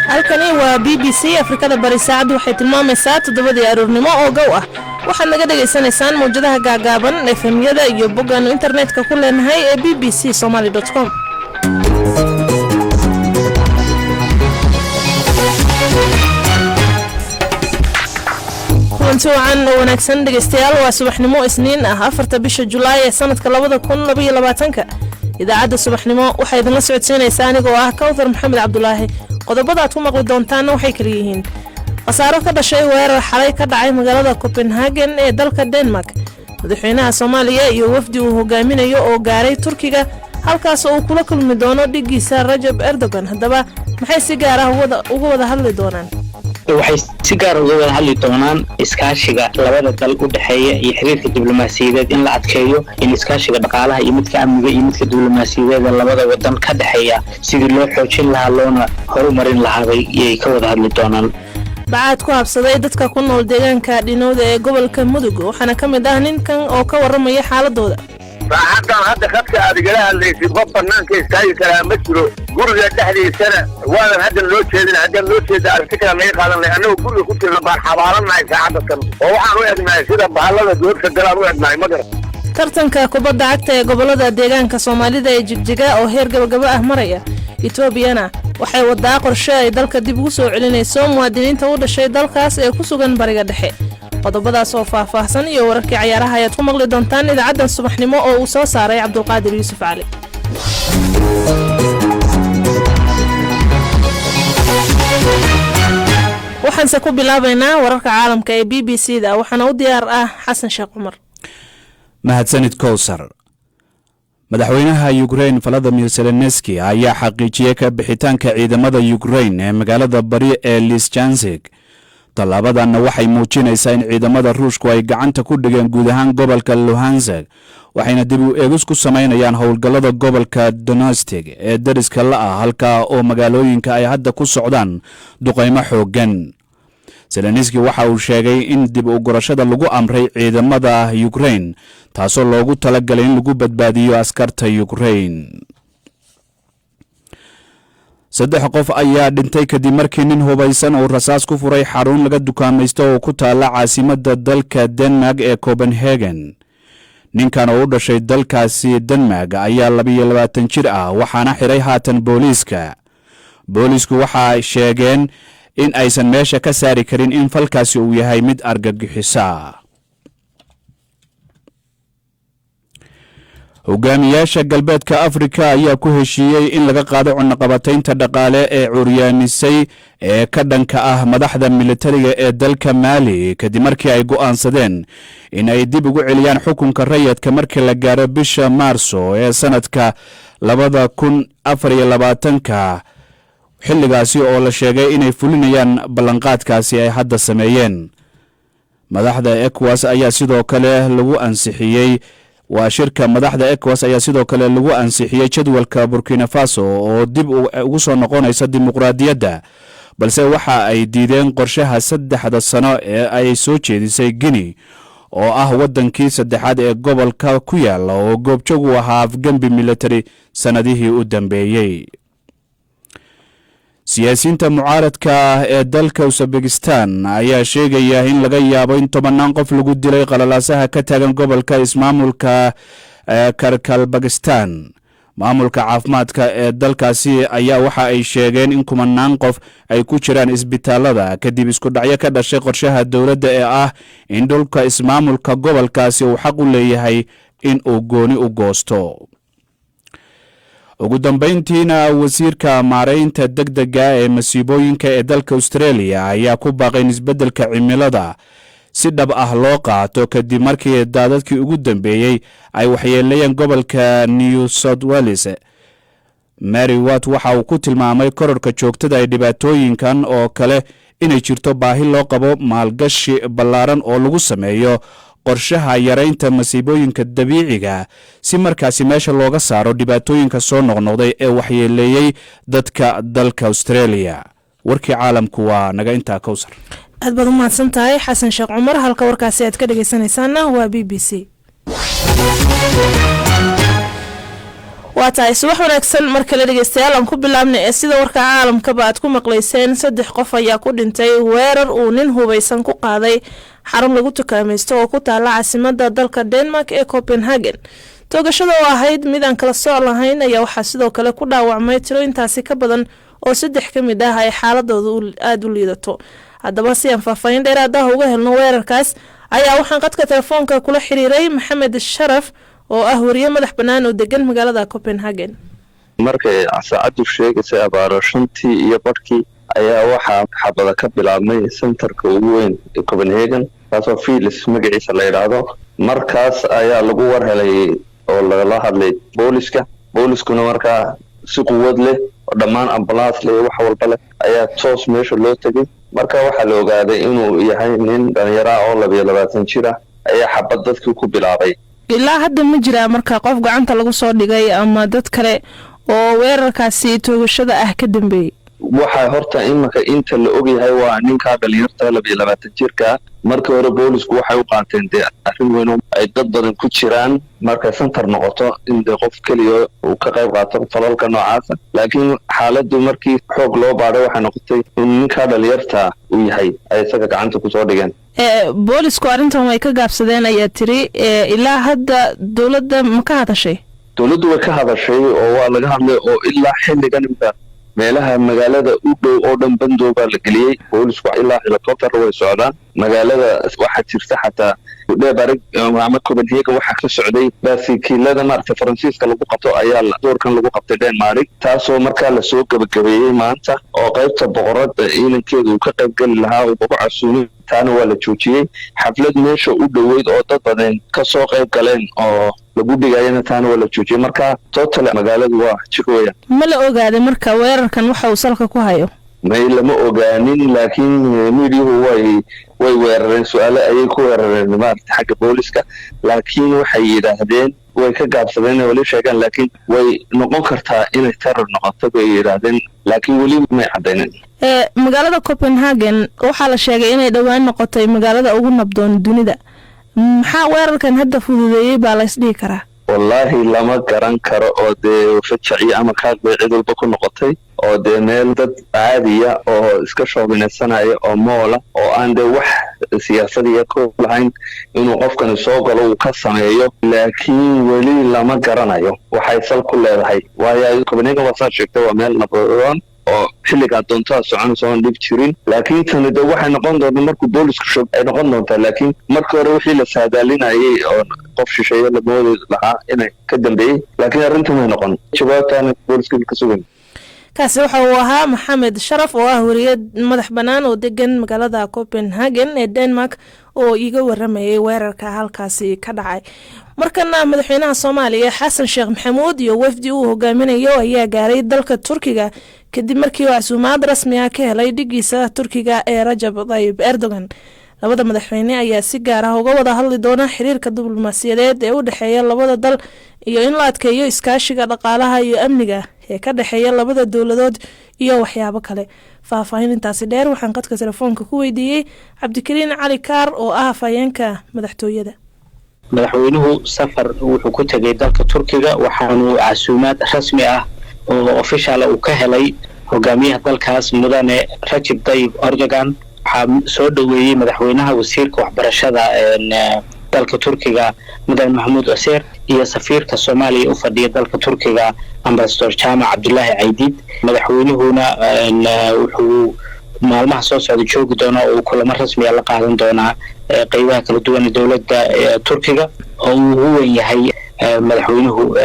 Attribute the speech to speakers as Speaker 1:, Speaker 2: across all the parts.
Speaker 1: Halkani waa BBC Afrikada Bari. Saacaddu waxay tilmaamaysaa 7dii aroornimo oo gow ah. Waxaad naga dhagaysanaysaan mawjadaha gaagaaban, FM-yada iyo boggaannu internetka ku leenahay ee bbcsomaly.com. Kulanti wacan oo wanaagsan, dhegaystayaal. Waa subaxnimo Isniin ah, 4ta bisha Julaay ee sanadka 2022-ka. Idaacadda subaxnimo waxaa idinla socodsiinaysaa anigoo ah Kawthar Maxamed Cabdulaahi. Qodobada aad ku maqli doontaanna waxay kala yihiin: khasaaro ka dhashay weerar xalay ka dhacay magaalada Copenhagen ee dalka Denmark, madaxweynaha Soomaaliya iyo wafdi uu hogaaminayo oo gaaray Turkiga, halkaas oo uu kula kulmi doono dhiggiisa Rajab Erdogan. Haddaba, maxay si gaar ah uga wada hadli doonaan?
Speaker 2: Waxay si gaar uga wada hadli doonaan iskaashiga labada dal u dhexeeya iyo xiriirka diblomaasiyadeed in la adkeeyo, in iskaashiga dhaqaalaha iyo midka amniga iyo midka diblomaasiyadeed labada wadan ka dhexeeya sidii loo xoojin lahaa loona horumarin lahaabay iyay ka wada hadli doonaan.
Speaker 1: Bacaad ku habsaday dadka ku nool deegaanka Dhinowda ee gobolka Mudug, waxaana ka mid ah ninkan oo ka warramaya xaaladooda.
Speaker 3: Saacaddan hadda khadka aad igala hadlaysid, qof bannaanka istaagi karaa ma jiro. Guriga dhexdiisana waadan haddan loo jeedin. Haddaan loo jeeda, aragti kale naga qaadan lahay. Annagu guriga ku jirna baan xabaalannahay saacadda tan, oo waxaan u egnahay sida bahallada doorka galaan u egnahay, ma garan.
Speaker 1: Tartanka kubadda cagta ee gobolada deegaanka Soomaalida ee Jigjiga oo heer gabagaba ah maraya. Etoobiyana waxay wadaa qorshe ay dalka dib ugu soo celinayso muwaadiniinta u dhashay dalkaas ee ku sugan Bariga Dhexe. Qodobadaas oo faahfaahsan iyo wararkii cayaaraha ayaad ku maqli doontaan idaacaddan subaxnimo oo uu soo saaray Cabdulqaadir Yuusuf Cali. Waxaanse ku bilaabaynaa wararka caalamka ee BBC da, waxaana u diyaar ah Xasan Sheekh Cumar.
Speaker 4: Mahadsanid, Kowsar. Madaxweynaha Ukrain Valadimir Zelenski ayaa xaqiijiyey ka bixitaanka ciidamada Ukrain ee magaalada bari ee Lisjansig. Tallaabadanna waxay muujinaysaa in ciidamada Ruushku ay gacanta ku dhigeen guud ahaan gobolka Luhanseg, waxayna dib u eegis ku samaynayaan howlgallada gobolka Donetsk ee dariska la ah, halkaa oo magaalooyinka ay hadda ku socdaan duqaymo xooggan. Zelenski waxa uu sheegay in dib u gurashada lagu amray ciidamada Ukrain, taasoo loogu talagalay in lagu badbaadiyo askarta Ukrain. Saddex qof ayaa dhintay kadib markii nin hubaysan uu rasaas ku furay xarun laga dukaamaysto oo ku taalla caasimadda dalka Denmark ee Copenhagen. Ninkan oo u dhashay dalkaasi Denmark ayaa 22 jir ah, waxaana xiray haatan booliiska. Boolisku waxa sheegeen in aysan meesha ka saari karin in falkaasi uu yahay mid argagixisa. Hogaamiyaasha Galbeedka Afrika ayaa ku heshiiyey in laga qaado cunaqabataynta dhaqaale ee curyaamisay ee ka dhanka ah madaxda militariga ee dalka Maali, kadib markii ay go'aansadeen in ay dib ugu celiyaan xukunka rayadka markii la gaaro bisha Maarso ee sanadka 2024-ka, xilligaasi oo la sheegay inay fulinayaan ballanqaadkaasi ay hadda sameeyeen. Madaxda ECOWAS ayaa sidoo kale lagu ansixiyey, waa shirka madaxda ECOWAS ayaa sidoo kale lagu ansixiyey jadwalka Burkina Faso oo dib ugu soo noqonaysa dimuqraadiyadda, balse waxa ay diideen qorshaha 3da sano ee ay soo jeedisay Guinea, oo ah waddankii saddexaad ee gobolka ku yaala oo goobjoog u ahaa afgembi military sannadihii u dambeeyey. Siyaasiyiinta mucaaradka ah ee dalka Usbekistan ayaa sheegaya in laga yaabo in tobannaan qof lagu dilay qalalaasaha ka taagan gobolka ismaamulka Karkalbakistan. Maamulka caafimaadka ee dalkaasi ayaa waxa ay sheegeen in kumanaan qof ay ku jiraan isbitaalada kadib isku dhacyo ka dhashay qorshaha dowladda ee ah in dhulka ismaamulka gobolkaasi uu xaq u leeyahay in uu gooni u goosto. Ugu dambeyntiina, wasiirka maareynta degdega ee masiibooyinka ee dalka Australia ayaa ku baaqay in isbeddelka cimilada si dhab ah loo qaato, kadib markii daadadkii ugu dambeeyey ay waxyeeleeyeen gobolka New South Wales. Mary Watt waxa uu ku tilmaamay kororka joogtada ee dhibaatooyinkan oo kale inay jirto baahi loo qabo maalgashi ballaaran oo lagu sameeyo Qorshaha yaraynta masiibooyinka dabiiciga, si markaasi meesha looga saaro dhibaatooyinka soo noqnoqday ee waxyeeleeyey dadka dalka Australia. Warkii caalamku waa naga intaa, Kowsar.
Speaker 1: Aad baad u mahadsan tahay, Xasan Sheekh Cumar. Halka warkaasi aad ka dhegeysanaysaana waa BBC. Waa tahay, subax wanaagsan mar kale, dhegeystayaal. Aan ku bilaabnay ee sida warka caalamkaba aad ku maqlayseen, saddex qof ayaa ku dhintay weerar uu nin hubaysan ku qaaday xarun lagu tukaamaysto oo ku taala caasimada dalka Denmark ee Copenhagen. Toogashada oo ahayd mid aan kala sooc lahayn ayaa waxaa sidoo kale ku dhaawacmay tiro intaasi ka badan, oo saddex ka mid ah ay xaaladoodu aada u liidato. Haddaba, si aan faahfaahin dheeraad ah uga helno weerarkaas, ayaa waxaan qadka telefoonka kula xiriiray Maxamed Sharaf oo ah wariye madax bannaan oo degan magaalada Copenhagen.
Speaker 5: Markay saacaddu sheegaysay abaaro 5:30 ayaa waxaa xabada ka bilaabmay centerka ugu weyn ee Copenhagen, kaasoo Field's magaciisa la yidhaahdo. Markaas ayaa lagu war helay oo lagala hadlay booliska. Booliskuna markaa si quwad leh oo dhammaan ambulance leh iyo wax walba leh ayaa toos meesha loo tegay. Marka waxaa la ogaaday inuu yahay nin dhalinyaro ah oo 22 jir ah ayaa xabad dadkii ku bilaabay.
Speaker 1: Ilaa hadda ma jiraa marka qof gacanta lagu soo dhigay ama dad kale oo weerarkaasi toogashada ah ka dambeeyey?
Speaker 5: Waxaa horta iminka inta la ogyahay waa ninkaa dhalinyarta 22 jirka. Markii hore boolisku waxay u qaateen dee arrin weyn oo ay dad badan ku jiraan markay center noqoto in dee qof keliya uu ka qayb qaato falalka noocaasa, laakiin xaaladdu markii xoog loo baadhay waxay noqotay in ninkaa dhalinyarta uu yahay ay isaga gacanta kusoo dhigeen.
Speaker 1: Boolisku arrintan way ka gaabsadeen ayaa tiri. Ilaa hadda dowladda ma ka hadashay?
Speaker 5: Dowladdu way ka hadashay oo waa laga hadlay, oo ilaa xilligan imika meelaha magaalada u dhow oo dhan bandow baa la geliyey. Boolisku ilaa helicopter way socdaan magaalada. Waxaa jirta xataa dheebarig ama Copenhagen waxaa ka socday baasikiilada maaragtay Faransiiska lagu qabto ayaa doorkan lagu qabtay Denmark, taasoo markaa lasoo gebagabeeyey maanta, oo qaybta boqorada ciidankeeda uu ka qayb geli lahaa uu ku casuumay, taana waa la joojiyey. Xaflad meesha u dhoweyd oo dad badan kasoo qayb galeen oo lagu dhigayana, taana waa la joojiyey. Marka total magaaladu waa jir weeyaan.
Speaker 1: Ma la ogaaday marka weerarkan waxa uu salka ku hayo?
Speaker 5: May, lama ogaanin, laakiin miidiyuhu way weerareen, su-aalo ayay ku weerareen maaragta xagga booliska, laakiin waxay yidhaahdeen way ka gaabsadeen inay weli sheegaan, laakiin way noqon kartaa inay terror noqoto bay yidhaahdeen, laakiin weli may caddaynin.
Speaker 1: Magaalada Copenhagen waxaa la sheegay inay dhowaan noqotay magaalada ugu nabdoon dunida. Maxaa weerarkan hadda fududeeyey baa la isdhihi karaa?
Speaker 5: Wallaahi lama garan karo, oo dee fajaciyo ama kaaq bay cid walba ku noqotay, oo dee meel dad caadiya oo iska shoobinaysanaya oo mall ah oo aan dee wax siyaasadiya ku lahayn inuu qofkani soo galo uu ka sameeyo, laakiin weli lama garanayo waxay sal ku leedahay, waayo Copenhagen waa saa sheegtay, waa meel nabadoon oo xilligaa doontaa soconaysa oon dhib jirin. Laakiin tani de waxay noqon doontaa markuu boolisku shog ay noqon doontaa, laakiin markii hore wixii la saadaalinayay oo qof shisheeye la moodi lahaa inay ka dambeeyey, laakiin arrintan way noqon jawaabtaana booliska ka sugan.
Speaker 1: Kaasi waxa uu ahaa Maxamed Sharaf oo ah wariye madax bannaan oo degan magaalada Copenhagen ee Denmark oo iiga waramayay weerarka halkaasi ka dhacay. Markana, madaxweynaha Soomaaliya Xasan Sheekh Maxamuud iyo wafdi uu hogaaminayo ayaa gaaray dalka Turkiga kadib markii uu casuumaad rasmi ah ka helay dhigiisa Turkiga ee Rajab Tayib Erdogan. Labada madaxweyne ayaa si gaar ah uga wada hadli doona xiriirka diblomaasiyadeed ee u dhexeeya labada dal iyo in la adkeeyo iskaashiga dhaqaalaha iyo amniga ee ka dhexeeya labada dowladood iyo waxyaabo kale. Faahfaahin intaasi dheer waxaan qadka telefoonka ku weydiiyey Cabdikariin Cali Kaar oo ah afhayeenka madaxtooyada.
Speaker 2: Madaxweynuhu safar wuxuu ku tegay dalka Turkiga, waxaanu casuumaad rasmi ah oo official uu ka helay hogaamiyaha dalkaas, Mudane Rajab Tayib Erdogan. Waxaa soo dhoweeyey madaxweynaha wasiirka waxbarashada dalka Turkiga, Mudane Maxamuud Oseer, iyo safiirka Soomaaliya u fadhiya dalka Turkiga, Ambassador Jaamac Cabdulaahi Caydiid. Madaxweynuhuna wuxuu maalmaha soo socda joogi doonaa oo uu kulamo rasmiya la qaadan doonaa qeybaha kala duwan ee dowladda Turkiga, oo uu ugu weyn yahay madaxweynuhu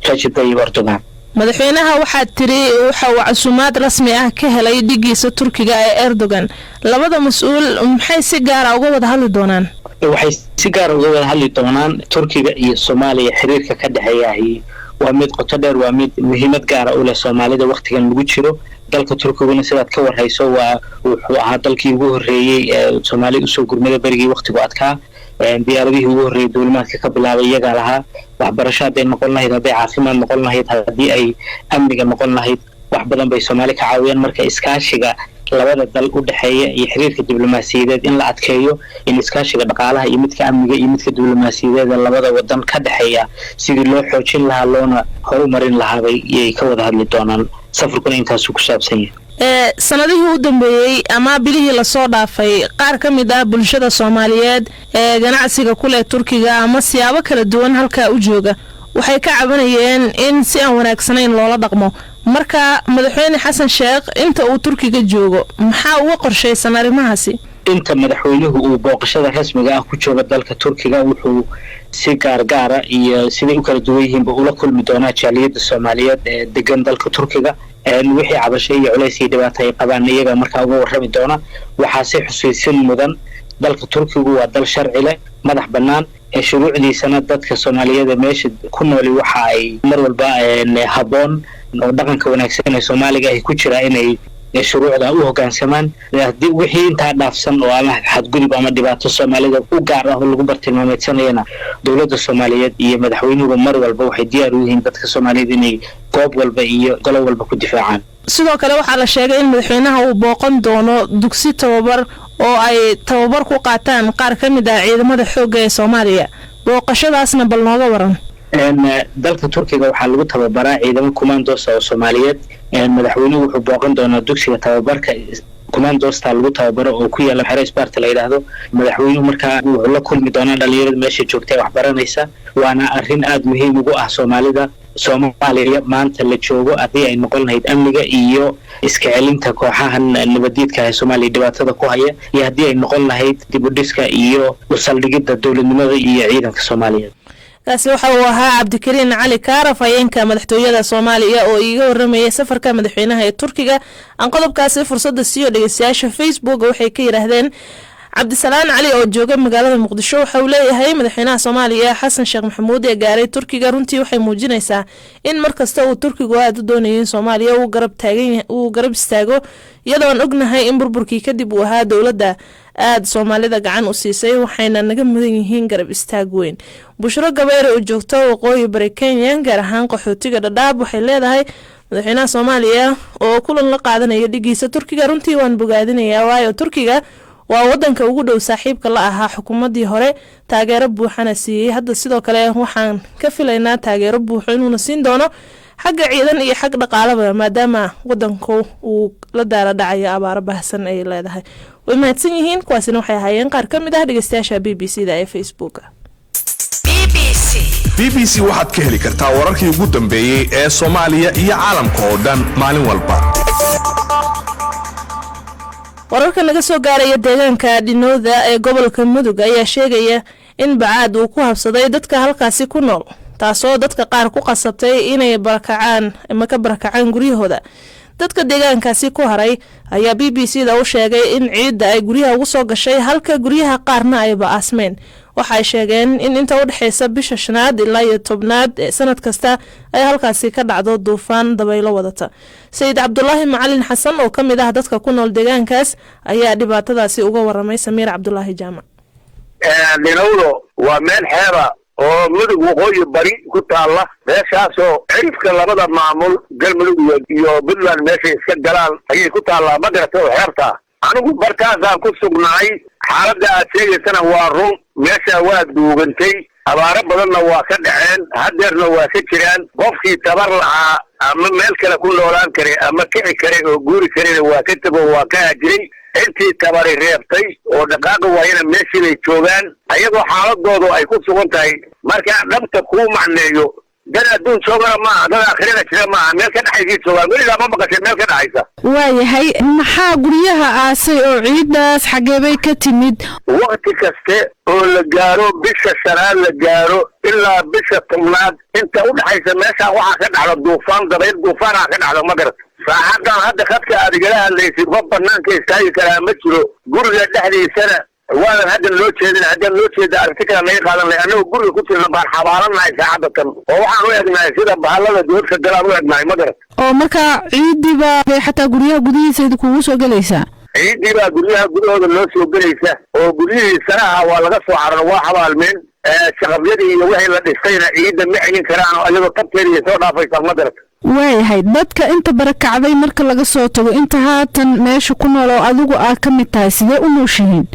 Speaker 2: Rajab Tayib Erdogan.
Speaker 1: Madaxweynaha waxaad tiri waxa uu casuumaad rasmi ah ka helay dhigiisa Turkiga ee Erdogan. Labada mas-uul maxay si gaara uga wada hadli doonaan?
Speaker 2: Waxay si gaara uga wada hadli doonaan Turkiga iyo Soomaaliya xiriirka ka dhexeeyahay waa mid qoto dheer, waa mid muhiimad gaara u leh Soomaalida waktigan lagu jiro. Dalka Turkiguna, sidaad ka warhayso, waa wuxuu ahaa dalkii ugu horreeyey ee Soomaaliya usoo gurmada berigii waktigu adkaa. Diyaaradihii ugu horreeyay duulimaadka ka bilaabay iyagaa lahaa. Waxbarasho hadday noqon lahayd, hadday caafimaad noqon lahayd, haddii ay amniga noqon lahayd, wax badan bay Soomaali ka caawiyaan. Marka iskaashiga labada dal u dhexeeya iyo xiriirka diblomaasiyadeed in la adkeeyo, in iskaashiga dhaqaalaha iyo midka amniga iyo midka diblomaasiyadeed labada wadan ka dhexeeya sidii loo xoojin lahaa loona horumarin lahaabay iyay ka wada hadli doonaan. Safarkuna intaasuu ku saabsan yahay.
Speaker 1: Sanadihii u dambeeyey ama bilihii lasoo dhaafay, qaar ka mid ah bulshada Soomaaliyeed ee ganacsiga ku leh Turkiga ama siyaabo kala duwan halkaa u jooga waxay ka cabanayeen in si aan wanaagsanayn loola dhaqmo. Marka Madaxweyne Xasan Sheekh inta uu Turkiga joogo maxaa uga qorshaysan arrimahaasi?
Speaker 2: Inta madaxweynuhu uu booqashada rasmiga ah ku jooga dalka Turkiga, wuxuu si gaargaara iyo siday u kala duwan yihiinba ula kulmi doonaa jaaliyadda Soomaaliyeed ee degan dalka Turkiga. Wixii cabasho iyo culays iyo dhibaato ay qabaan iyaga markaa uga warrami doona. Waxaase xusuusin mudan, dalka Turkigu waa dal sharci leh, madax bannaan, ee shuruucdiisana dadka Soomaaliyeed ee meesha ku nooli waxa ay mar walba habboon oo dhaqanka wanaagsan ee Soomaaliga ay ku jiraa inay shuruucda u hoggaansamaan. Haddii wixii intaa dhaafsan oo ama xadgudub ama dhibaato Soomaalida u gaar ah oo lagu bartilmaameedsanayana, dowladda Soomaaliyeed iyo madaxweynuhuba mar walba waxay diyaar u yihiin dadka Soomaaliyeed inay goob walba iyo golo walba ku difaacaan.
Speaker 1: Sidoo kale waxaa la sheegay in madaxweynaha uu booqan doono dugsi tababar oo ay tababar ku qaataan qaar ka mid ah ciidamada xoogga ee Soomaaliya. Booqashadaasna bal nooga waran.
Speaker 2: Dalka Turkiga waxaa lagu tababaraa ciidamo commandos oo Soomaaliyeed. Madaxweynuhu wuxuu booqan doonaa dugsiga tababarka commandosta lagu tababaro oo ku yaala xero Sparta la yidhaahdo. Madaxweynuhu markaa wuxuu la kulmi doonaa dhalinyarada meesha joogta ee waxbaranaysa, waana arrin aada muhiim ugu ah Soomaalida. Soomaaliya maanta la joogo, haddii ay noqon lahayd amniga iyo iska celinta kooxahan nabadiidka ee Soomaaliya dhibaatada ku haya, iyo haddii ay noqon lahayd dib u dhiska iyo usaldhigidda dowladnimada iyo ciidanka Soomaaliyeed.
Speaker 1: Kaasi waxa uu ahaa Cabdikariin Cali Kaaraf, hayeenka madaxtooyada Soomaaliya, oo iiga waramayay safarka madaxweynaha ee Turkiga. Aan qodobkaasi fursadda siiyo dhegeystayaasha Facebook. Waxay ka yidhaahdeen: Cabdisalaan Cali oo jooga magaalada Muqdisho waxa uu leeyahay, madaxweynaha Soomaaliya Xasan Sheekh Maxamuud ee gaaray Turkiga runtii waxay muujinaysaa in markasta uu Turkigu aada u doonayo in Soomaaliya uu garab taagan, uu garab istaago, iyadoo aan ognahay in burburkii kadib uu ahaa dowladda aada Soomaalida gacan u siisay, waxayna naga mudan yihiin garab istaag weyn. Bushro Gabayre oo joogto waqooyi bari Kenya, gaar ahaan qaxootiga Dhadhaab, waxay leedahay, madaxweynaha Soomaaliya oo kulan la qaadanaya dhigiisa Turkiga runtii waan bogaadinayaa, waayo Turkiga waa wadanka ugu dhow saaxiibka la ahaa xukuumadii hore, taageero buuxana siiyey. Hadda sidoo kale waxaan ka filaynaa taageero buuxo inuuna siin doono xagga ciidan iyo xag dhaqaalaba, maadaama wadanku uu la daala dhacayo abaaro baahsan, ay leedahay. Way mahadsan yihiin. Kuwaasina waxay ahaayeen qaar ka mid ah dhegeystayaasha BBC da ee Facebook.
Speaker 6: BBC waxaad ka heli kartaa wararkii ugu dambeeyey ee Soomaaliya iyo caalamka oo dhan maalin walba.
Speaker 1: Wararka naga soo gaaraya deegaanka Dhinooda ee gobolka Mudug ayaa sheegaya in bacaad uu ku habsaday dadka halkaasi ku nool, taasoo dadka qaar ku qasabtay inay barakacaan ama ka barakacaan guryahooda. Dadka deegaankaasi ku haray ayaa BBC da u sheegay in ciidda ay guryaha ugu soo gashay, halka guryaha qaarna ay ba-aasmeen. Waxay sheegeen in inta u dhexeysa bisha shanaad ilaa iyo 10aad ee sanad kasta ay halkaasi ka dhacdo duufaan dabaylo wadata. Sayid Cabdulaahi Macalin Xasan oo ka mid ah dadka ku nool deegaankaas ayaa dhibaatadaasi uga waramay Samiir Cabdulaahi Jaamac.
Speaker 3: Dhinowdo waa meel xeeba oo Mudug waqooyi bari ku taalla, meeshaasoo cirifka labada maamul, Galmudug iyo Puntland, meeshay iska galaan ayay ku taallaa, ma garata, oo xeebtaa. Anigu barkaasaan ku sugnaay. Xaaladda aad sheegaysana waa run. Meesha waa duugantay, abaaro badanna waa ka dhaceen, haddeerna waa ka jiraan. Qofkii tabar lahaa ama meel kale ku noolaan kare ama kici kare oo guuri karena waa ka tego, waa ka hajiray. Intii tabari reebtay oo dhaqaaqi waayana meeshii bay joogaan, ayagoo xaaladoodu ay ku sugan tahay. Marka dhabta kuu macneeyo, dad adduun joogana maaha, dad aakhirana jira maaha, meel ka dhexaysay joogaan. Weligaa ma maqashay meel ka dhexaysa?
Speaker 7: Waayahay, maxaa guryaha aasay oo ciiddaas xaggee bay ka timid?
Speaker 3: Wakti kaste oo la gaaro bisha shanaad la gaaro ilaa bisha 10aad inta u dhexaysa, meeshaan waxaa ka dhacda duufaan, dabayl duufaanaa ka dhacda, ma garata. Saacadan hadda khadka aad igala hadlaysid qof banaanka istaagi karaa ma jiro. Guriga dhexdiisana waadan hadda loo jeedin, haddaan loo jeeda aragti kale naga qaadan lahay. Annagoo guriga ku jirna baan xabaalanahay saacadda tan, oo waxaan u egnahay sida bahallada doodka galaan u egnahay, ma garat.
Speaker 7: Oo markaa ciiddiiba bay xataa guryaha gudihiisa idinkugu soo gelaysaa?
Speaker 3: Ciiddii baa guryaha gudahooda loo soo gelaysa, oo guryihii sanaha waa laga soo cararo, waa xabaalmeen. Shaqabyadii iyo wixii la dhistayna ciidda ma celin karaan, oo iyadoo tabteeda soo dhaafaysa, ma garata?
Speaker 7: Waayahay, dadka inta barakacday marka laga soo tago, inta haatan meesha ku nool oo adigu aad ka mid tahay, sidee u nooshihiin?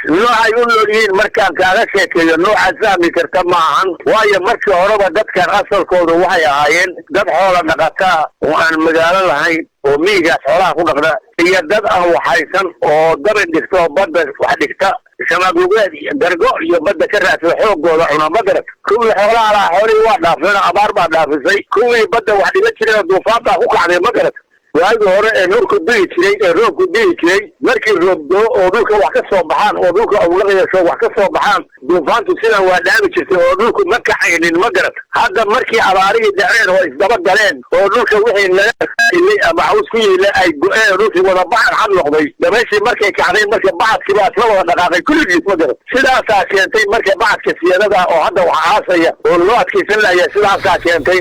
Speaker 3: Noocay u nool yihiin markaan kaaga sheekeeyo, noocaad fahmi karta ma ahan. Waayo, markii horeba dadkan asalkoodu waxay ahaayeen dad xoola dhaqataa oo aan magaalo lahayn, oo miyigaas xoolaha ku dhaqda, iyo dad aan waxaysan oo dabin dhigta oo badda wax dhigta, shamaagugeed iyo gargo iyo badda ka raadsada, xoogooda cuna, ma garat? Kuwii xoolaha lahaa xoolihii waa dhaafeen oo abaar baa dhaafisay. Kuwii badda wax dhigan jireen oo duufaan baa ku kacday, ma garat? Waagii hore ee nurku dihi jiray, ee roobku dihi jiray, markii roob doo oo dhulka wax ka soo baxaan oo dhulka awlaq yeesho wax ka soo baxaan, duufaantu sidan waa dhaami jirtay oo dhulku ma kacaynin, ma garat? Hadda markii abaarihii dhaceen oo isdaba galeen oo dhulka wixii naga ilay ama caws ku yiila ay go-een oo dhulkii wada bacad xad noqday, dabayshii markay kacday marka bacadkii baa isla wada dhaqaaqay kulligiis, ma garat? Sidaasaa keentay marka bacadka siyadada oo hadda wax aasaya oo loo adkaysan lahaya, sidaasaa keentay,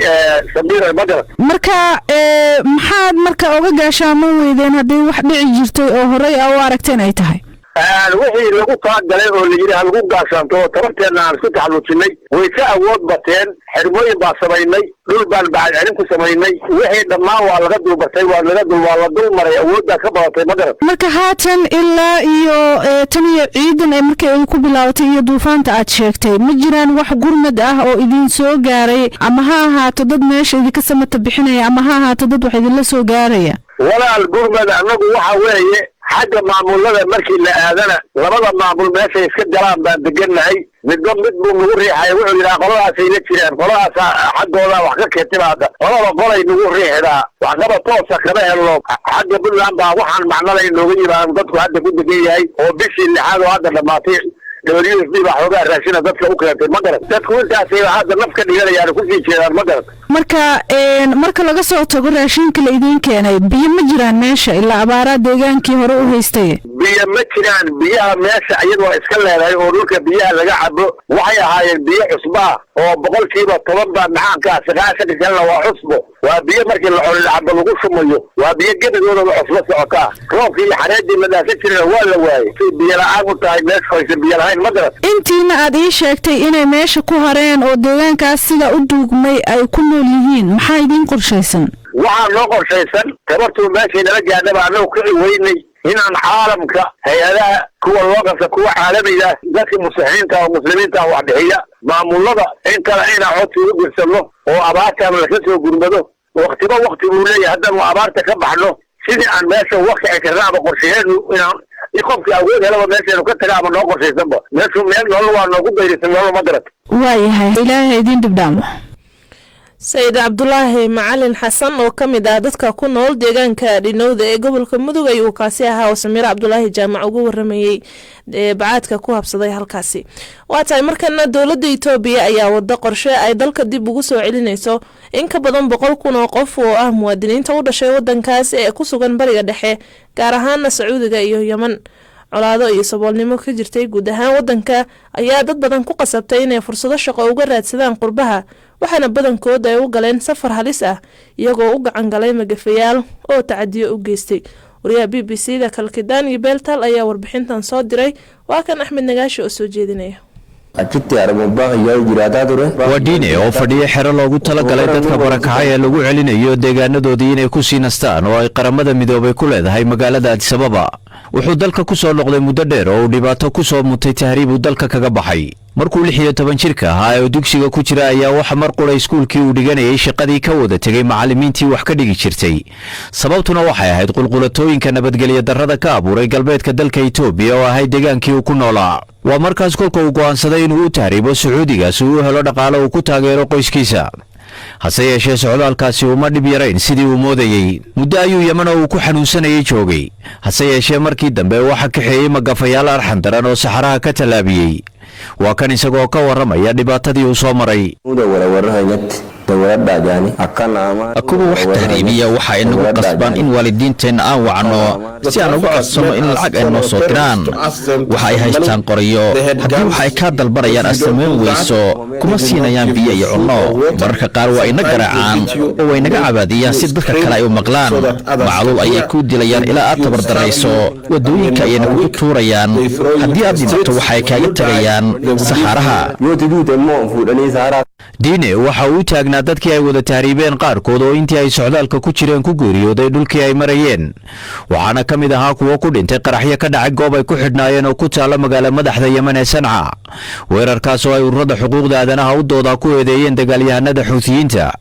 Speaker 3: Samiira, ma garat?
Speaker 7: Marka maxaad marka oga gaashaaman weydeen haddii wax dhici jirtay oo horey a u aragteen ay tahay?
Speaker 3: Wixii lagu talagalay oo la yidhi ha lagu gaashaanto oo tabarteenna aan isku taxalluujinay way ka awood bateen. Xirmooyin baa samaynay, dhul baan bacad celin ku samaynay, wixii dhammaan waa laga dulbatay, waa laga dul waa la dul maray, awooddaa ka badatay, ma garat?
Speaker 7: Marka haatan ilaa iyo tan iyo ciidan ee markii ay ku bilaabatay iyo duufaanta aad sheegtay, ma jiraan wax gurmad ah oo idin soo gaaray, ama ha ahaato dad meesha idinka samata bixinaya ama ha ahaato dad wax idinla soo gaaraya?
Speaker 3: Walaal, gurmad annagu waxa weeye xagga maamulada markii la aadana, labada maamul meeshay iska galaan baan degannahay. Midba mid buu nagu riixaya, wuxuu yidhaha qoladaasay la jiraan, qoladaasa xaggooda wax ka keentay. Hadda qolada qolay nagu riixdaa, waxqaba toosa kama helno. Xagga Puntland baa waxaan macnala inooga yimaadaan dadku hadda ku degan yahay, oo bishii lixaad oo hadda dhammaatay WFP baa xoogaa raashina dadka u keentay, ma garan? Dadku intaasay hadda naf ka dhiganayaan, kusii jeedaan, ma garan?
Speaker 7: Marka marka laga soo tago raashinka la idiin keenay, biyo ma jiraan meesha? Ilaa abaaraa deegaankii hore u haystay.
Speaker 3: Biyo ma jiraan. Biyaha meesha iyadoo iska leedahay oo dhulka biyaha laga cabo waxay ahaayeen biyo cusbaa oo 10% baa macaankaa, 90-ka kalena waa cusbo. Waa biyo markii la colo cabo lagu shumayo, waa biyo gebigoodaba cusbo socotaa. Roobkii iyo xareedii la dhaasan jirena waa la waayey. Si biyo la-aan u tahay meesha haysan biyo lahayn, ma garan?
Speaker 7: Intiina aad ii sheegtay inay meesha ku hareen oo deegaankaas sida u duugmay ay ku nool yihiin, maxaa idiin qorshaysan?
Speaker 3: Waxaa noo qorshaysan, tabartuu meeshay nala gaadhaba annagu kici weynay, inaan caalamka, hay-adaha, kuwa looqanka, kuwa caalamiga, dadka musixiinta oo muslimiinta wax bixiya, maamulada in kale inaan codsi u dirsanno oo abaartaan laka soo gurmado. Waktiba wakti buu leeyahay. Haddaanu abaarta ka baxno, sidii aan meesha uga kici karna ama qorshaheenu inaan qofkii awood helaba meeshaynu ka taga ama noo qorshaysanba. Meeshu meel nolol waa noogu dayrisan nolol, ma garat?
Speaker 7: Waayahay, Ilaahay idiin dhibdhaamo.
Speaker 1: Sayid Cabdulaahi Macalin Xasan oo ka mid ah dadka ku nool deegaanka Dhinowda ee gobolka Mudug ayuu kaasi ahaa, oo Samiire Cabdulaahi Jaamac uga waramayey bacaadka ku habsaday halkaasi. Waa tahay, markana dowladda Itoobiya ayaa wada qorshe ay dalka dib ugu soo celinayso in ka badan 100,000 oo qof oo ah muwaadiniinta u dhashay wadankaas ee ku sugan Bariga Dhexe, gaar ahaana Sacuudiga iyo Yeman. Colaado iyo saboolnimo ka jirtay guud ahaan wadanka ayaa dad badan ku qasabtay inay fursado shaqo uga raadsadaan qurbaha, waxaana badankood ay u galeen safar halis ah, iyagoo u gacan galay magafayaal oo tacadiyo u geystay. Wariyaha BBC da Kalkidaan iyo Beeltal ayaa warbixintan soo diray. Waa kan Axmed Nagaashi oo soo jeedinaya.
Speaker 8: Waa Dhiine oo fadhiyo xero loogu talagalay dadka barakacay ee lagu celinayo deegaanadoodii inay ku sii nastaan, oo ay Qaramada Midoobay ku leedahay magaalada Adisababa. Wuxuu dalka ku soo noqday muddo dheer oo uu dhibaato ku soo mutay, tahriib uu dalka kaga baxay. Markuu 16 jirka ahaa ee dugsiga ku jira ayaa waxa mar qura iskuulkii uu dhiganayay shaqadii ka wada tegey macallimiintii wax ka dhigi jirtay. Sababtuna waxay ahayd qulqulatooyinka nabadgelyo darrada ka abuuray galbeedka dalka Itoobiya oo ahayd deegaankii uu ku noolaa. Waa markaas kolka uu go'aansaday inuu u tahriibo Sacuudiga si uu u helo dhaqaalo uu ku taageero qoyskiisa. Hase yeeshee, socdaalkaasi uma dhib yarayn sidii uu moodayey. Muddo ayuu Yeman oo uu ku xanuunsanayay joogay. Hase yeeshee, markii dambe waxa kaxeeyey magafayaal arxan daran oo saxaraha ka tallaabiyey. Waa kan isagoo ka warramaya dhibaatadii uu soo maray.
Speaker 9: Kuwa wax tahriibiya waxa ay nagu qasbaan in waalidiinteenna aan wacno si aan uga codsano in lacag ay noo soo diraan. Waxa ay haystaan qoryo. Haddii waxa ay kaa dalbanayaan aad samayn weyso, kuma siinayaan biyo iyo cunno. Mararka qaar waa ina garaacaan oo way naga cabaadiyaan si dadka kale ay u maqlaan. Macluul ayay kuu dilayaan ilaa aad tabardarayso. Wadooyinka ayayna kugu tuurayaan. Haddii aad dhimato, waxay kaaga tegayaan saxaaraha.
Speaker 8: Diine waxa uu u taagnaa dadkii ay wada tahriibeen qaarkood oo intii ay socdaalka ku jireen ku geeriyooday dhulkii ay marayeen, waxaana ka mid ahaa kuwo ku dhintay qaraxyo ka dhacay goob ay ku xidhnaayeen oo ku taalla magaala madaxda Yemen ee Sanca, weerarkaas oo ay ururada xuquuqda aadanaha u doodaa ku eedeeyeen dagaalyahanada Xuutiyiinta,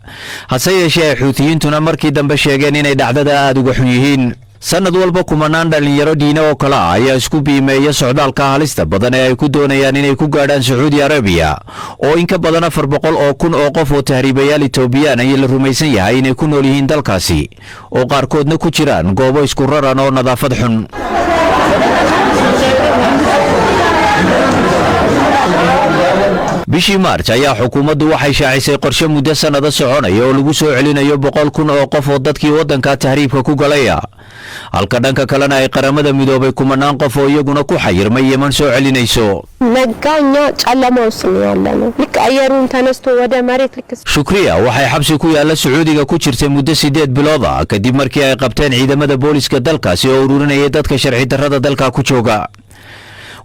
Speaker 8: hase yeeshee ay Xuutiyiintuna markii dambe sheegeen inay dhacdada aad uga xun yihiin. Sannad walba kumanaan dhallinyaro Diine oo kale ah ayaa isku biimeeya socdaalka halista badan ee ay ku doonayaan inay ku gaadhaan Sacuudi Arabiya, oo in ka badan 400,000 oo qof oo tahriibayaal Itoobiyaan ayaa la rumaysan yahay inay ku nool yihiin dalkaasi, oo qaarkoodna ku jiraan goobo isku raran oo nadaafad xun. Bishii Maarj ayaa xukuumaddu waxay shaacisay qorshe muddo sannado soconaya oo lagu soo celinayo 100,000 oo qof oo dadkii waddanka tahriibka ku galaya, halka dhanka kalena ay Qaramada Midoobay kumanaan qof oo iyaguna ku xayirmay Yeman soo celinayso.
Speaker 10: ነጋ እኛ ጨለማ ውስጥ ነው ያለነው። ልክ አየሩን ተነስቶ ወደ መሬት ልክ
Speaker 8: Shukriya waxay xabsi ku yaalla Sacuudiga ku jirtay muddo 8 bilood ah, kadib markii ay qabteen ciidamada booliska dalkaasi oo ururinayay dadka sharci darrada dalka ku jooga.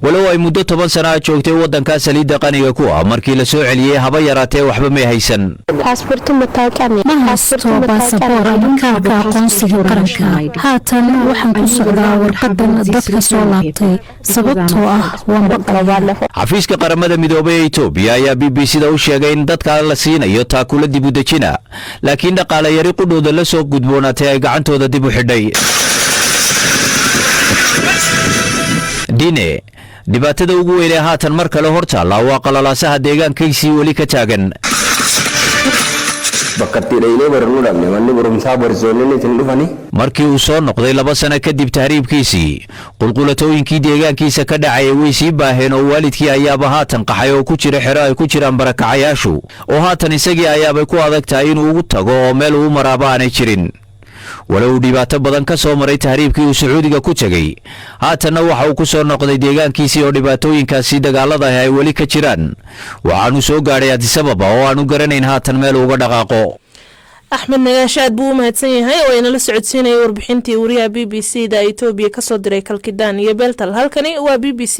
Speaker 8: Walow ay muddo 10 sana ah joogtay waddankaa saliidda qaniga ku ah, markii la soo celiyey haba yaraatee waxba may haysan.
Speaker 10: ፓስፖርቱ መታወቂያ
Speaker 11: Ma haysto baasaboor ama kaarka aqoonsiga qaranka. Haatan waxaan ku socdaa warqadan dadka soo laabtay, sababtoo ah waan baqayaa.
Speaker 8: Xafiiska Qaramada Midoobay ee Itoobiya ayaa BBC da u sheegay in dadka la siinayo taakula dib u dejina, laakiin dhaqaale yari qudhooda la soo gudboonaatay ay gacantooda dib u xidhay. Dine dhibaatada ugu weyn ee haatan mar kale hor taalla waa qalalaasaha deegaankaysii weli ka taagan.
Speaker 12: Bakka itti dhaynee barannu dhabne, manni barumsaa barsiisonni isin dhufani.
Speaker 8: Markii uu soo noqday 2 sano kadib tahriibkiisii, qulqulatooyinkii deegaankiisa ka dhacaya way sii baaheen, oo waalidkii ayaaba haatan qaxay oo ku jira xero ay ku jiraan barakacayaashu, oo haatan isagii ayaabay ku adag tahay inuu ugu tago oo meel uu maraaba aanay jirin. Walow uu dhibaato badan ka soo maray tahriibkii uu Sacuudiga ku tegey, haatanna waxa uu ku soo noqday deegaankiisii oo dhibaatooyinkaasi dagaalada ah ay weli ka jiraan. Waxaanu soo gaadhay Adisababa oo aanu garanayn haatan meel uga dhaqaaqo.
Speaker 1: Axmed Nagaasho aad buu u mahadsan yahay oo inala socodsiinayay warbixintii wariyaha BBC da Etoobiya kasoo diray Kalkidaan iyo Beeltal. Halkani waa BBC.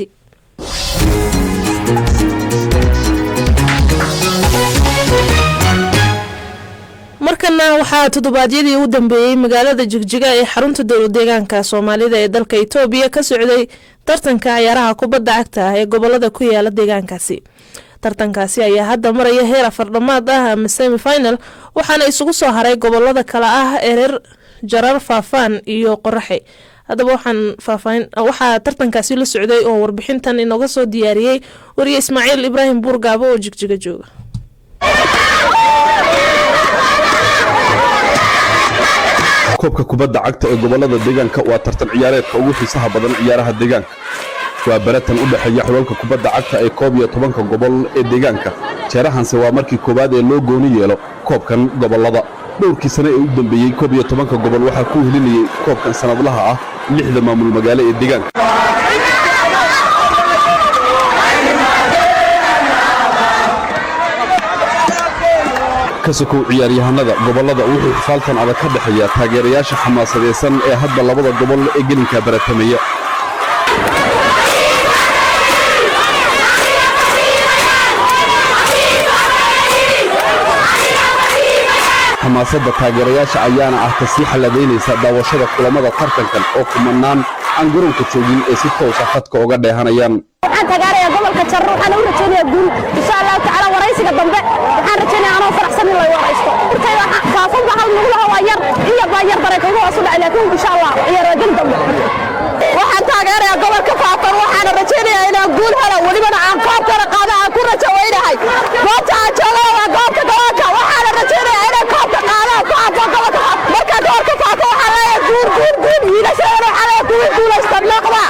Speaker 1: Markana waxaa toddobaadyadii u dambeeyey magaalada Jigjiga ee xarunta dowlad deegaanka Soomaalida ee dalka Itoobiya ka socday tartanka ciyaaraha kubadda cagta ah ee gobolada ku yaala deegaankaasi. Tartankaasi ayaa hadda maraya heer afardhamaad ah ama semi final, waxaana isugu soo haray gobolada kale ah Erer, Jarar, Faafaan iyo Qoraxe. Haddaba waxaan faahfaahin waxaa tartankaasi la socday oo warbixintan inooga soo diyaariyey wariye Ismaaciil Ibraahim Buurgaabo oo Jigjiga jooga.
Speaker 6: Koobka kubadda cagta ee gobollada deegaanka waa tartan ciyaareedka ugu xiisaha badan ciyaaraha deegaanka. Waa baratan u dhexeeya xulalka kubadda cagta ee 11-ka gobol ee deegaanka. Jeerahanse waa markii koowaad ee loo gooni yeelo koobkan gobollada. Dhowrkii sane ee u dambeeyey 11-ka gobol waxaa ku helinayay koobkan sannadlaha ah lixda maamul magaalo ee deegaanka. Ka sokow ciyaaryahanada gobollada, wuxuu xifaaltan adag ka dhexeeya taageerayaasha xamaasadaysan ee hadba labada gobol ee gelinka baratamaya. Xamaasadda taageerayaasha ayaana ah kasii xalladaynaysa daawashada kulamada tartankan, oo kumanaan aan garoonka joogin ee si toosa khadka uga dheehanayaan.
Speaker 13: Waxaan taageerayaa gobolka Jarro, waxaan u rajaynayaa guul insha Allahu tacaala. Waraysiga dambe waxaan rajaynayaa anoo faraxsan in la waraysto. Markay Faafan baa hal nagu lahaa, waa yar in yar baa yar dareenkaygu hoos u dhacay, laakiin insha Allah ciyaar dambe waxaan taageerayaa gobolka Faafan, waxaana rajaynayaa inaan guul helo, welibana aan koobkana qaado aan ku rajo weynahay. Goobta aan joogo waa goobta gobolka, waxaana rajaynayaa inaan koobka qaado Faafan gobolka. Marka gobolka Faafan waxaan leeyahay guul, guul, guul. Wiilashadana waxaan leeyahay kuwii guulaysta noqda.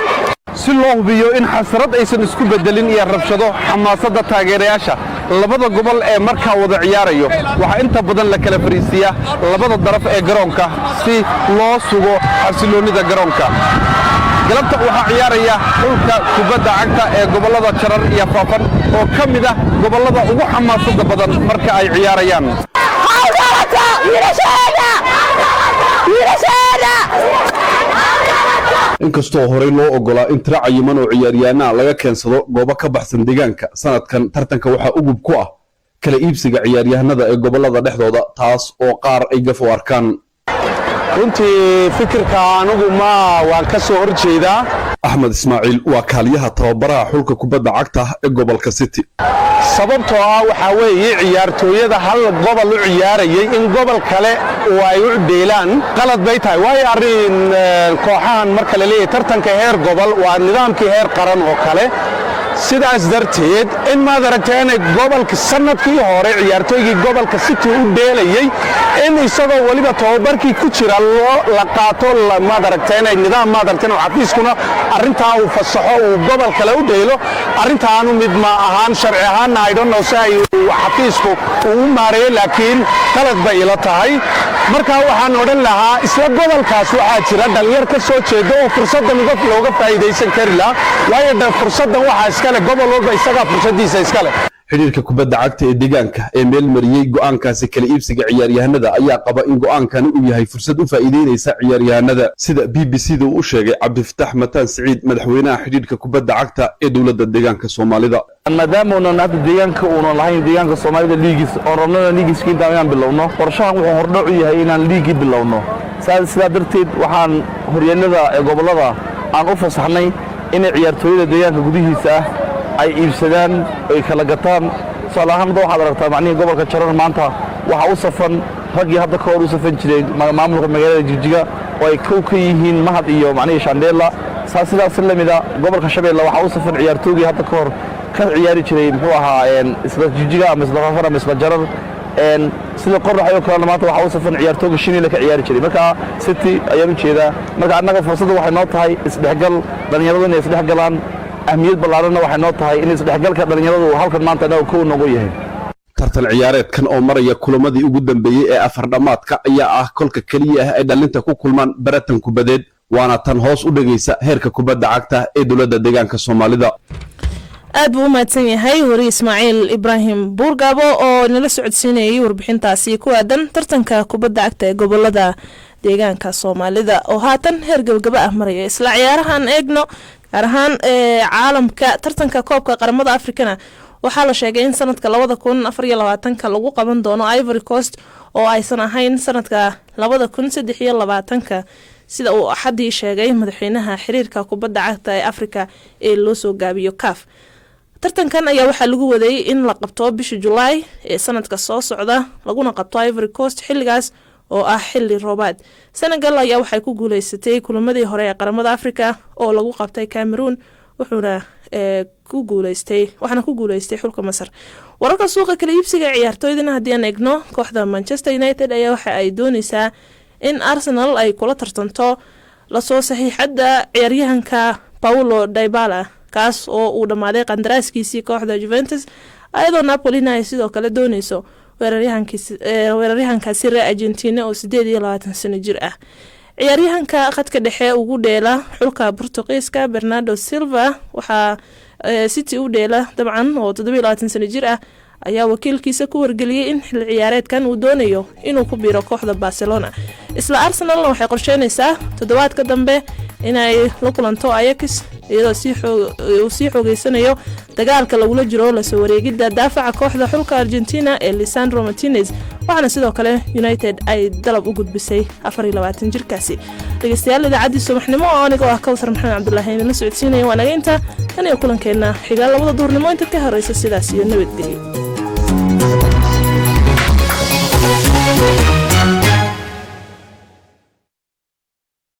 Speaker 6: Si loo hubiyo in xasrad aysan isku beddelin iyo rabshado xamaasadda taageerayaasha, Labada gobol ee markaa wada ciyaarayo waxaa inta badan la kala fariisiiyaa labada daraf ee garoonka si loo sugo xasiloonnida garoonka. Galabta waxaa ciyaaraya xulka kubadda cagta ee gobollada Jarar iyo Faafan, oo ka mid ah gobollada ugu xamaasadda badan marka ay ciyaarayaan. Inkastoo horey loo oggolaa in tiro cayiman oo ciyaaryahanaa laga keensado goobo ka baxsan deegaanka, sanadkan tartanka waxaa ugub ku ah kala iibsiga ciyaaryahanada ee gobollada dhexdooda, taas oo qaar ay gaf u arkaan.
Speaker 14: Runtii fikirka anigu ma waan ka soo hor jeedaa.
Speaker 6: Axmed Ismaaciil waa kaaliyaha tababaraha xulka kubadda cagta ee gobolka City.
Speaker 14: Sababtoo ah waxaa weeye, ciyaartooyada hal gobol u ciyaarayay in gobol kale oo ay u dheelaan qalad bay tahay, waayo arrin kooxahan marka la leeyahay tartanka heer gobol waa nidaamkii heer qaran oo kale. Sidaas darteed in maad aragtay inay gobolka sanadkii hore ciyaartooygii gobolka City u dheelayay in isagoo weliba tababarkii ku jira loo la qaato, maad aragtay inay nidaam, maad aragtay inuu xafiiskuna arrintaa uu fasaxo uu gobol kale u dheelo, arrintaanu mid ma ahaan sharci ahaanna. I don't know si ay xafiisku uu u maareeyo, laakiin qalad bay ila tahay. Marka waxaan odhan lahaa, isla gobolkaas waxaa jira dhalinyar ka soo jeeda oo fursaddan looga faa'iidaysan kari lahaa, waayo fursaddan waxaa iskale gobol walba isagaa fursaddiisa iskale.
Speaker 6: Xidhiirka kubadda cagta ee deegaanka ee meel mariyey go'aankaasi kala iibsiga ciyaaryahanada ayaa qaba in go'aankani uu yahay fursad u faa'iideynaysa ciyaaryahanada, sida BBC da uu u sheegay Cabdifatax Mataan Siciid, madaxweynaha xidhiirka kubadda cagta ee dowladda deegaanka Soomaalida.
Speaker 15: Maadaama uunan hadda deegaanka uunan lahayn, deegaanka Soomaalida liigis oon rabnana liigiska intaan inaan bilowno, qorshahan wuxuu hordhac u yahay inaan liigii bilowno. Sidaa darteed waxaan horyeelada ee gobollada aan u fasaxnay inay ciyaartooyada deegaanka gudihiisa ah ay iibsadaan, ay kala gataan. Tusaale ahaan, hadda waxaad aragtaa macnihii gobolka Jarar maanta waxaa u safan raggii hadda ka hor u safan jiray maamulka magaalada Jigjiga, oo ay kow ka yihiin Mahad iyo macnihii Shandheela. Saa sidaas la mida gobolka Shabeelle waxaa u safan ciyaartoogii hadda ka hor ka ciyaari jiray, muxuu ahaa, isla Jigjiga ama isla Faafan ama isla Jarar. Sida Qorax oo kalena maanta waxaa u safan ciyaartooga Shinile ka ciyaari jiray, marka City ayaan u jeedaa. Marka annaga fursadda waxay noo tahay isdhexgal dhallinyaradu inay isdhexgalaan. Ahmiyad ballaaranna waxay noo tahay in isdhexgalka dhallinyaradu uu halkan maanta annaga kow noogu yahay.
Speaker 6: Tartan ciyaareedkan oo maraya kulamadii ugu dambeeyey ee afardhammaadka ayaa ah kolka keliya ah ay dhallinta ku kulmaan baratan kubadeed, waana tan hoos u dhigaysa heerka kubadda cagta ee dowladda deegaanka Soomaalida.
Speaker 1: Aad buu u mahadsan yahay weri Ismaaciil Ibraahim Buurgaabo oo nala socodsiinayay warbixintaasi ku aadan tartanka kubadda cagta ee gobolada deegaanka Soomaalida oo haatan heer gabagaba ah maraya. Isla ciyaarahan eegno, gaar ahaan ee caalamka, tartanka koobka qaramada Afrikana waxaa la sheegay in sanadka 2024-ka lagu qaban doono Ivory Coast, oo aysan ahayn sanadka 2023-ka, sida uu Axadii sheegay madaxweynaha xiriirka kubadda cagta ee Afrika ee loo soo gaabiyo CAF. Tartankan ayaa waxaa lagu waday in la qabto bisha Julaay ee sanadka soo socda, laguna qabto Ivory Coast xilligaas oo ah xili roobaad. Senegal ayaa waxay ku guuleysatay kulamadii hore ee qaramada Africa oo lagu qabtay Cameroon, wuxuuna ku guuleystay waxaana ku guuleystay xulka Masar. Wararka suuqa kala iibsiga ciyaartooydana haddii aan eegno, kooxda Manchester United ayaa waxa ay dooneysaa in Arsenal ay kula tartanto lasoo saxiixadda ciyaaryahanka Paulo Dybala, kaas oo uu dhammaaday qandaraaskiisii kooxda Juventus, ayadoo Napolina ay sidoo kale dooneyso weeraryahankaasi reer Argentina oo 28 sano jir ah. Ciyaaryahanka khadka dhexe ugu dheela xulka Portugiiska Bernardo Silva, waxaa City u dheela dabcan, oo 27 sano jir ah, ayaa wakiilkiisa ku wargeliyey in xilli ciyaareedkan uu doonayo inuu ku biiro kooxda Barcelona. Isla Arsenalna waxay qorsheynaysaa toddobaadka dambe inay la kulanto Ajax, iyadoo uu sii xoogeysanayo dagaalka lagula jiro lasoo wareegidda daafaca kooxda xulka Argentina ee Lisandro Martinez, waxaana sidoo kale United ay dalab u gudbisay 24 jirkaasi. Dhegeystayaal, idaacaddii subaxnimo oo anigoo ah Kawsar Maxamed Cabdulaahi idinla socodsiinaya waa naga inta tan iyo kulankeenna xigaa 2-da duhurnimo. Inta ka horeysa, sidaas iyo nabadgelyo.